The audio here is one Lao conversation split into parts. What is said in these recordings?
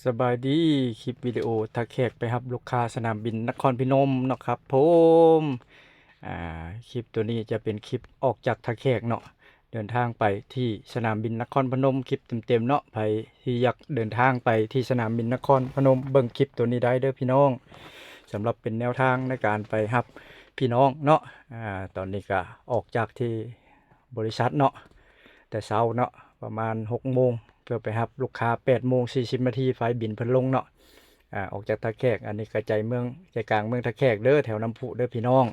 ສະບາຍດີ ຄລິບວິດີໂອທ່າແຂກໄປຮັບລູກຄ້າສະໜາມບິນນະຄອນພະນົມເນາະຄັບຜົມ. ອາ ຄລິບໂຕນີ້ຈະເປັນຄລິບອອກຈາກທ່າແຂກເນາະ ເດີນທາງໄປທີ່ສະໜາມບິນນະຄອນພະນົມ ຄລິບເຕັມໆເນາະ. ໃຜທີ່ຢາກເດີນທາງໄປທີ່ສະໜາມບິນນະຄອນພະນົມ ເບິ່ງຄລິບໂຕນີ້ໄດ້ເດີພີ່ນ້ອງ ສຳລັບເປັນແນວທາງໃນການໄປຮັບພີ່ນ້ອງເນາະ. ອາ ຕອນນີ້ກະອອກຈາກທີ່ ບໍລິສັດເນາະ ແຕ່ເຊົ້າເນາະ ປະມານຫົກໂມງ ເພື່ອໄປຮັບລູກຄ້າ ແປດໂມງສີ່ສິບນາທີ ໄຟບິນເພິ່ນລົງເນາະ. ອາ ອອກຈາກທ່າແຂກ ອັນນີ້ກະໃຈເມືອງ ໃຈກາງເມືອງທ່າແຂກເດີ ແຖວນ້ຳພຸເດີພີ່ນ້ອງ.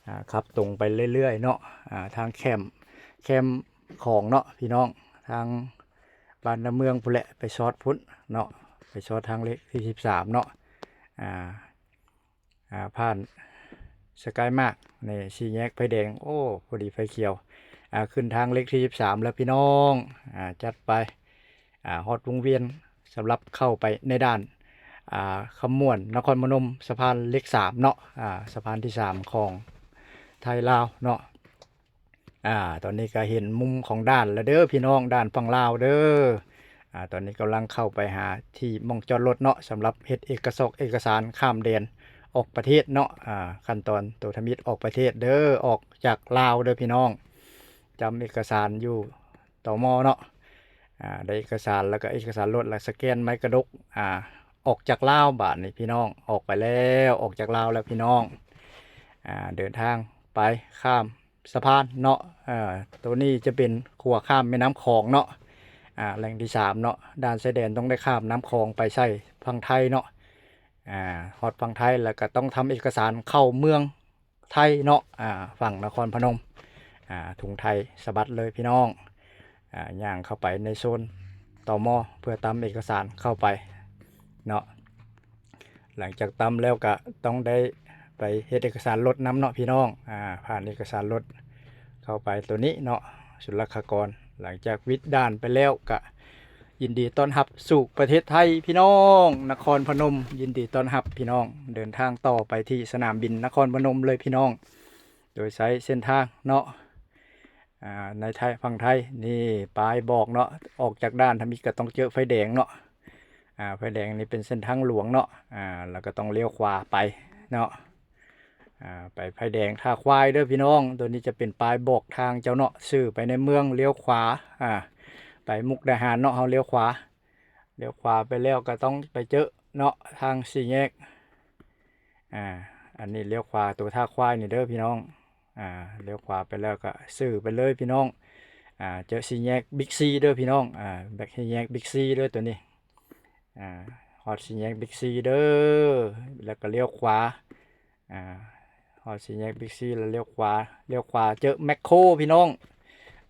ອາ ຂັບຕົງໄປເລື້ອຍໆເນາະ ອາ ທາງແຄມ ແຄມຂອງເນາະພີ່ນ້ອງ ທາງບ້ານນາເມືອງພຸ້ນແຫຼະ ໄປຊອດພຸ້ນເນາະ ໄປຊອດທາງເລກທີສິບສາມເນາະ. ອາ ອາ ຜ່ານສະກາຍມາກ ໃນສີ່ແຍກໄຟແດງ ໂອ້ ພໍດີໄຟຂຽວ. ອາ ຂຶ້ນທາງເລກທີສິບສາມແລ້ວພີ່ນ້ອງ. ອາ ຈັດໄປ ອາ ຮອດວົງວຽນ ສຳລັບເຂົ້າໄປໃນດ່ານ ອາ ຄຳມ່ວນ ນະຄອນພະນົມ ສະພານເລກສາມເນາະ ອາ ສະພານທີສາມຂອງໄທລາວເນາະ. ອາ ຕອນນີ້ກະເຫັນມຸມຂອງດ່ານແລ້ວເດີພີ່ນ້ອງ ດ່ານຝັ່ງລາວເດີ. ອາ ຕອນນີ້ກຳລັງເຂົ້າໄປຫາທີ່ໝ່ອງຈອດລົດເນາະ ສຳລັບເຮັດເອກະສອກເອກະສານຂ້າມແດນອອກປະເທດເນາະ. ອາ ຂັ້ນຕອນໂຕທຳອິດອອກປະເທດເດີ ອອກຈາກລາວເດີພີ່ນ້ອງ. ຈຳເອກະສານຢູ່ ຕມ ເນາະ. ອາ ໄດ້ເອກະສານ ແລ້ວກະເອກະສານລົດ ແລ້ວສະແກນໄມ້ກະດົກ ອາ ອອກຈາກລາວບາດນີ້ພີ່ນ້ອງ ອອກໄປແລ້ວ ອອກຈາກລາວແລ້ວພີ່ນ້ອງ. ອາ ເດີນທາງໄປຂ້າມ ສະພານເນາະ. ເອີ ໂຕນີ້ຈະເປັນຂົວຂ້າມແມ່ນ້ຳຂອງເນາະ ອາ ແຫຼ່ງທີສາມເນາະ. ດ່ານຊາຍແດນຕ້ອງໄດ້ຂ້າມນ້ຳຂອງໄປໃສ່ຝັ່ງໄທເນາະ. ອາ ຮອດຝັ່ງໄທແລ້ວກະຕ້ອງທຳເອກະສານເຂົ້າເມືອງໄທເນາະ ອາ ຝັ່ງນະຄອນພະນົມ. ອາ ທຸງໄທສະບັດເລີຍພີ່ນ້ອງ. ອາ ຍ່າງເຂົ້າໄປໃນໂຊນ ຕມ ເພື່ອຕຳເອກະສານເຂົ້າໄປເນາະ. ຫຼັງຈາກຕຳແລ້ວກະຕ້ອງໄດ້ໄປເຮັດເອກະສານລົດນຳເນາະພີ່ນ້ອງ. ອາ ຜ່ານເອກະສານລົດເຂົ້າໄປໂຕນີ້ເນາະ ສຸລະກາກອນ. ຫຼັງຈາກວິດດ່ານໄປແລ້ວກະຍິນດີຕ້ອນຮັບສູ່ປະເທດໄທພີ່ນ້ອງ ນະຄອນພະນົມ ຍິນດີຕ້ອນຮັບພີ່ນ້ອງ. ເດີນທາງຕໍ່ໄປທີ່ສະໜາມບິນນະຄອນພະນົມເລີຍພີ່ນ້ອງ ໂດຍໃຊ້ເສັ້ນທາງເນາະ. ອາ ໃນໄທ ຝັ່ງໄທນີ້ ປ້າຍບອກເນາະ ອອກຈາກດ່ານທຳອິດກະຕ້ອງເຈີໄຟແດງເນາະ. ອາ ໄຟແດງນີ້ເປັນເສັ້ນທາງຫຼວງເນາະ ອາ ແລ້ວກະຕ້ອງລ້ຽວຂວາໄປເນາະ. ອາ ໄປໄຟແດງທ່າຄວາຍເດີພີ່ນ້ອງ. ໂຕນີ້ຈະເປັນປ້າຍບອກທາງເຈົ້າເນາະ ຊື່ໄປໃນເມືອງ ລ້ຽວຂວາ ອາ ໄປມຸກດາຫານເນາະ ເຮົາລ້ຽວຂວາ ລ້ຽວຂວາໄປແລ້ວກະຕ້ອງໄປເຈີເນາະ ທາງສີ່ແຍກ. ອາ ອັນນີ້ລ້ຽວຂວາໂຕທ່າຄວາຍນີ້ເດີພີ່ນ້ອງ. ອາ ລ້ຽວຂວາໄປແລ້ວກະຊື່ໄປເລີຍພີ່ນ້ອງ. ອາ ເຈີສີ່ແຍກບິກຊີເດີພີ່ນ້ອງ. ອາ ແບັກສີ່ແຍກບິກຊີເດີໂຕນີ້. ອາ ຮອດສີ່ແຍກບິກຊີເດີ ແລ້ວກະລ້ຽວຂວາ. ອາ ຮອດສີ່ແຍກບິກຊີແລ້ວລ້ຽວຂວາ ລ້ຽວຂວາເຈີແມັກໂຄພີ່ນ້ອງ.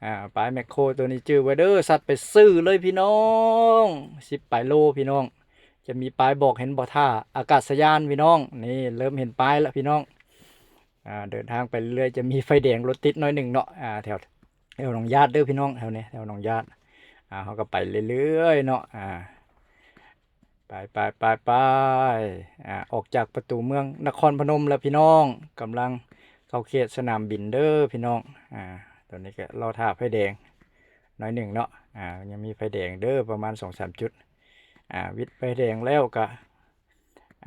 ອາ ປ້າຍແມັກໂຄໂຕນີ້ຈື່ໄວ້ເດີ ຊັດໄປຊື່ເລີຍພີ່ນ້ອງ. ສິບປາຍໂລພີ່ນ້ອງ. ຈະມີປ້າຍບອກເຫັນບໍ່ ທ່າອາກາດສະຍານພີ່ນ້ອງ. ນີ້ເລີ່ມເຫັນປ້າຍລະພີ່ນ້ອງ. ອາ ເດີນທາງໄປເລື້ອຍຈະມີໄຟແດງລົດຕິດໜ້ອຍໜຶ່ງເນາະ. ອາ ແຖວ ແຖວໜອງຍາດເດີພີ່ນ້ອງ ແຖວນີ້ ແຖວໜອງຍາດ. ອາ ເຮົາກະໄປເລື້ອຍໆເນາະ. ອາ ໄປ ໄປ ໄປ ໄປ. ອາ ອອກຈາກປະຕູເມືອງນະຄອນພະນົມແລ້ວພີ່ນ້ອງ ກຳລັງເຂົ້າເຂດສະໜາມບິນເດີພີ່ນ້ອງ. ອາ ຕອນນີ້ກະລໍຖ້າໄຟແດງໜ້ອຍໜຶ່ງເນາະ. ອາ ຍັງມີໄຟແດງເດີ ປະມານສອງສາມຈຸດ. ອາ ວິດໄຟແດງແລ້ວກະ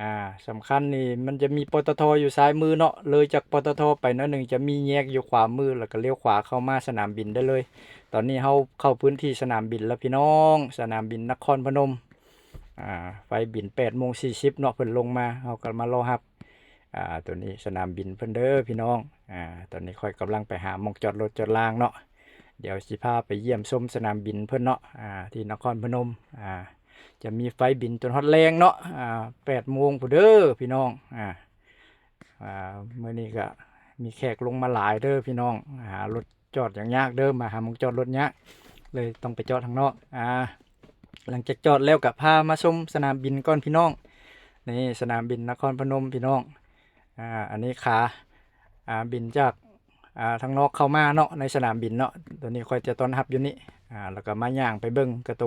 ອາ ສຳຄັນນີ້ມັນຈະມີ ປຕທ ຢູ່ຊ້າຍມືເນາະ. ເລີຍຈາກ ປຕທ ໄປໜ້ອຍໜຶ່ງຈະມີແຍກຢູ່ຂວາມື ແລ້ວກະລ້ຽວຂວາເຂົ້າມາສະໜາມບິນໄດ້ເລີຍ. ຕອນນີ້ເຮົາເຂົ້າພື້ນທີ່ສະໜາມບິນແລ້ວພີ່ນ້ອງ ສະໜາມບິນນະຄອນພະນົມ. ອາ ໄຟບິນແປດໂມງສີ່ສິບເນາະ ເພິ່ນລົງມາ ເຮົາກະມາລໍຮັບ. ອາ ໂຕນີ້ສະໜາມບິນເພິ່ນເດີພີ່ນ້ອງ. ອາ ຕອນນີ້ຂ້ອຍກຳລັງໄປຫາໝ່ອງຈອດລົດຈອດລາງເນາະ. ດຽວຊິພາໄປຢ້ຽມຊົມສະໜາມບິນເພິ່ນເນາະ ອາ ທີ່ນະຄອນພະນົມ. ອາ ຈະມີໄຟບິນຈົນຮອດແລງເນາະ ອາ ແປດໂມງພຸ້ນເດີພີ່ນ້ອງ. ອາ ອາ ມື້ນີ້ກະມີແຂກລົງມາຫຼາຍເດີພີ່ນ້ອງ ຫາລົດຈອດຫຍັງຍາກເດີ ມາຫາໝ່ອງຈອດລົດຍາກ ເລີຍຕ້ອງໄປຈອດທາງນອກ. ອາ ຫຼັງຈາກຈອດແລ້ວກະພາມາຊົມສະໜາມບິນກ່ອນພີ່ນ້ອງ. ນີ້ສະໜາມບິນນະຄອນພະນົມພີ່ນ້ອງ. ອາ ອັນນີ້ຂາ ອາ ບິນຈາກ ອາ ທາງນອກເຂົ້າມາເນາະ ໃນສະໜາມບິນເນາະ. ໂຕນີ້ຂ້ອຍຈະຕ້ອນຮັບຢູ່ນີ້ ອາ ແລ້ວກະມາຍ່າງໄປເບິ່ງກະໂຕ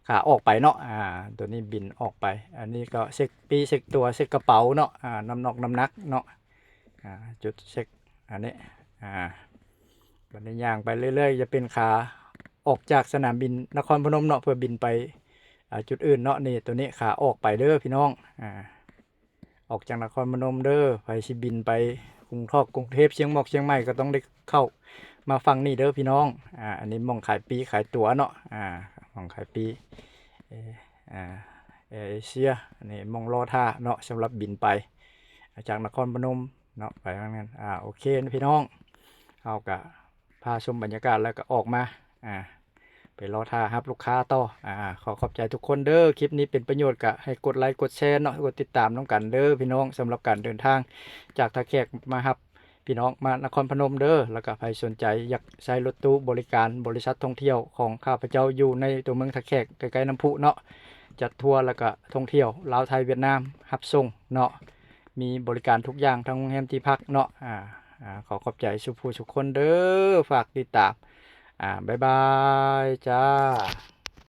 ຂາອອກໄປເນາະ. ອາ ໂຕນີ້ບິນອອກໄປ. ອັນນີ້ກະເຊັກປີ້ເຊັກຕົວ ເຊັກກະເປົາເນາະ ອາ ນ້ຳໜອກນ້ຳໜັກເນາະ. ອາ ຈຸດເຊັກອັນນີ້. ອາ ບັດນີ້ຍ່າງໄປເລື້ອຍໆ ຈະເປັນຂາອອກຈາກສະໜາມບິນນະຄອນພະນົມເນາະ ເພື່ອບິນໄປ ອ່າ ຈຸດອື່ນເນາະ. ນີ້ ໂຕນີ້ຂາອອກໄປເດີພີ່ນ້ອງ ອ່າ ອອກຈາກນະຄອນພະນົມເດີ. ໃຜຊິບິນໄປກຸງທອກ ກຸງເທບ ຊຽງໝອກ ຊຽງໃໝ່ ກໍຕ້ອງໄດ້ເຂົ້າມາຝັ່ງນີ້ເດີພີ່ນ້ອງ. ອ່າ ອັນນີ້ໝ່ອງຂາຍປີ້ຂາຍຕົ໋ວເນາະ ອ່າ ໝ່ອງຂາຍປີ້ ເອ ອ່າ ແອເອເຊຍ. ອັນນີ້ໝ່ອງລໍຖ້າເນາະ ສຳລັບບິນໄປຈາກນະຄອນພະນົມເນາະ ໄປທາງນັ້ນ. ອ່າ ໂອເຄພີ່ນ້ອງ ເຮົາກະພາຊົມບັນຍາກາດ ແລ້ວກະອອກມາ ອ່າ ໄປລໍຖ້າຮັບລູກຄ້າຕໍ່. ອ່າ ຂໍຂອບໃຈທຸກຄົນເດີ. ຄລິບນີ້ເປັນປະໂຫຍດ ກະໃຫ້ກົດໄລກົດແຊເນາະ ກົດຕິດຕາມນຳກັນເດີພີ່ນ້ອງ. ສຳລັບການເດີນທາງຈາກທ່າແຂກມາຮັບ ພີ່ນ້ອງມານະຄອນພະນົມເດີ. ແລ້ວກໍໃຜສົນໃຈຢາກໃຊ້ລົດຕູ້ບໍລິການບໍລິສັດທ່ອງທ່ຽວຂອງຂ້າພະເຈົ້າ ຢູ່ໃນຕົວເມືອງທ່າແຂກ ໃກ້ໆນ້ຳພຸເນາະ ຈັດທົວ ແລ້ວກໍທ່ອງທ່ຽວລາວ ໄທ ຫວຽດນາມ ຮັບສົ່ງເນາະ ມີບໍລິການທຸກຢ່າງ ທັງໂຮງແຮມ ທີ່ພັກເນາະ. ອ່າ ອ່າ ຂໍຂອບໃຈສູ່ຜູ້ສູ່ຄົນເດີ. ຝາກຕິດຕາມ ອ່າ ບາຍບາຍຈ້າ.